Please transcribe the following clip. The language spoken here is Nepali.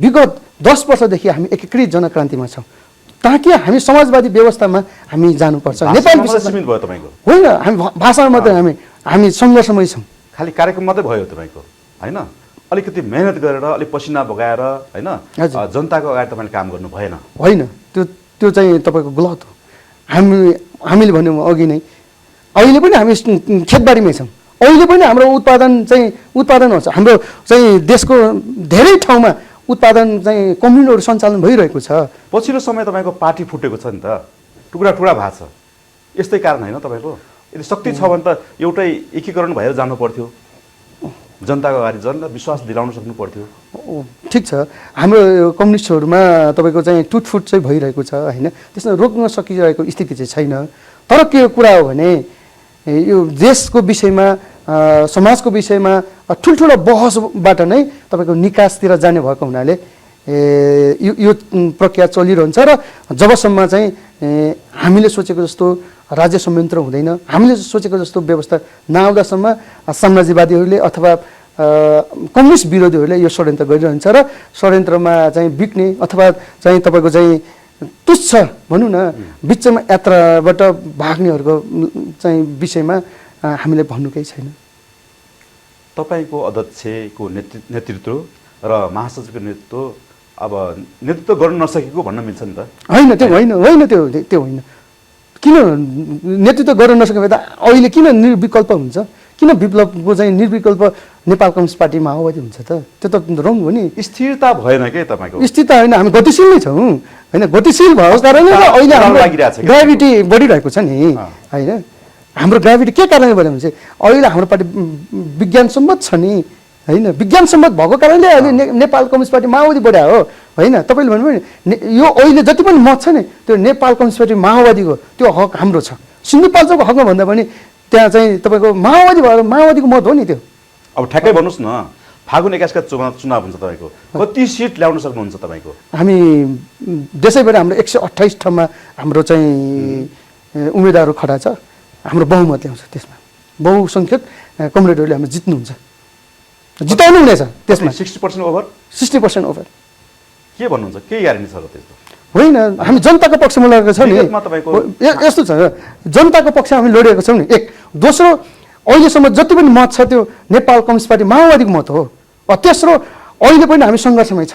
विगत 10 वर्षदेखि हामी एकीकृत जनक्रान्तिमा छौँ ताकि हामी समाजवादी व्यवस्थामा हामी जानुपर्छ नेपाली सीमित भयो तपाईको होइन हामी भाषामा मात्रै हामी सङ्घर्षमै छौँ खाली कार्यक्रम मात्रै भयो तपाईँको हैन अलिकति मेहनत गरेर अलिक पसिना बगाएर हैन जनताको अगाडि तपाईँले काम गर्नु भएन होइन त्यो चाहिँ तपाईँको गलत हो हामीले भन्यौँ अघि नै अहिले पनि हामी खेतबारीमै छौँ अहिले पनि हाम्रो उत्पादन हुन्छ हाम्रो चाहिँ देशको धेरै ठाउँमा उत्पादन चाहिँ कम्युनिटीहरू सञ्चालन भइरहेको छ पछिल्लो समय तपाईँको पार्टी फुटेको छ नि त टुक्रा टुक्रा भएको छ यस्तै कारण होइन तपाईँको यदि शक्ति छ भने त एउटै एकीकरण भएर जानु पर्थ्यो जनताको अगाडि जनतालाई विश्वास दिलाउन सक्नु पर्थ्यो ठिक छ हाम्रो कम्युनिस्टहरूमा तपाईँको चाहिँ टुटफुट चाहिँ भइरहेको छ होइन त्यसमा रोक्न सकिरहेको स्थिति चाहिँ छैन तर के कुरा हो भने यो देशको विषयमा समाजको विषयमा ठुल्ठुलो बहसबाट नै तपाईँको निकासतिर जाने भएको हुनाले यो प्रक्रिया चलिरहन्छ र जबसम्म चाहिँ हामीले सोचेको जस्तो राज्य संयन्त्र हुँदैन हामीले सोचेको जस्तो व्यवस्था नआउँदासम्म साम्राज्यवादीहरूले अथवा कम्युनिस्ट विरोधीहरूले यो षड्यन्त्र गरिरहन्छ र षड्यन्त्रमा चाहिँ बिक्ने अथवा चाहिँ तपाईँको चाहिँ तुच्छ भनौँ न बिचमा यात्राबाट भाग्नेहरूको चाहिँ विषयमा हामीले भन्नु केही छैन तपाईँको अध्यक्षको नेतृत्व र महासचिवको नेतृत्व अब नेतृत्व गर्न नसकेको भन्न मिल्छ नि त होइन त्यो होइन त्यो होइन किन नेतृत्व गर्न नसके त अहिले किन निर्विकल्प हुन्छ किन विप्लवको चाहिँ निर्विकल्प नेपाल कम्युनिस्ट पार्टी माओवादी हुन्छ त त्यो त रङ हो नि स्थिरता भएन के तपाईँको स्थिरता होइन हामी गतिशील नै छौँ होइन गतिशील भएको कारणले अहिले हाम्रो ग्राभिटी बढिरहेको छ नि होइन हाम्रो ग्राभिटी के कारणले बढ्यो भने चाहिँ अहिले हाम्रो पार्टी विज्ञान सम्मत छ नि होइन विज्ञान सम्मत भएको कारणले अहिले नेपाल कम्युनिस्ट पार्टी माओवादी बढ्या हो होइन तपाईँले भन्नुभयो नि यो अहिले जति पनि मत छ नि त्यो नेपाल कम्युनिस्ट पार्टी माओवादीको त्यो हक हाम्रो छ सिन्धुपाल्चोकको हकमा भन्दा पनि त्यहाँ चाहिँ तपाईँको माओवादी भएर माओवादीको मत हो नि त्यो अब ठ्याक्कै भन्नुहोस् न फागुन 21 का चुनाव हुन्छ तपाईँको कति सिट ल्याउन सक्नुहुन्छ तपाईँको हामी देशैभरि हाम्रो 128 ठाउँमा हाम्रो चाहिँ उम्मेदवारहरू खडा छ हाम्रो बहुमत ल्याउँछ त्यसमा बहुसङ्ख्यक कमरेडहरूले हाम्रो जित्नुहुन्छ जिताउनु हुनेछ त्यसमा 60% ओभर 60% ओभर के भन्नुहुन्छ के ग्यारेन्टी छ र त्यस्तो होइन हामी जनताको पक्षमा लडेको छौँ नि यस्तो छ जनताको पक्षमा हामी लडेको छौँ नि एक दोस्रो अहिलेसम्म जति पनि मत छ त्यो नेपाल कम्युनिस्ट पार्टी माओवादीको मत हो तेस्रो अहिले पनि हामी सङ्घर्षमै छौँ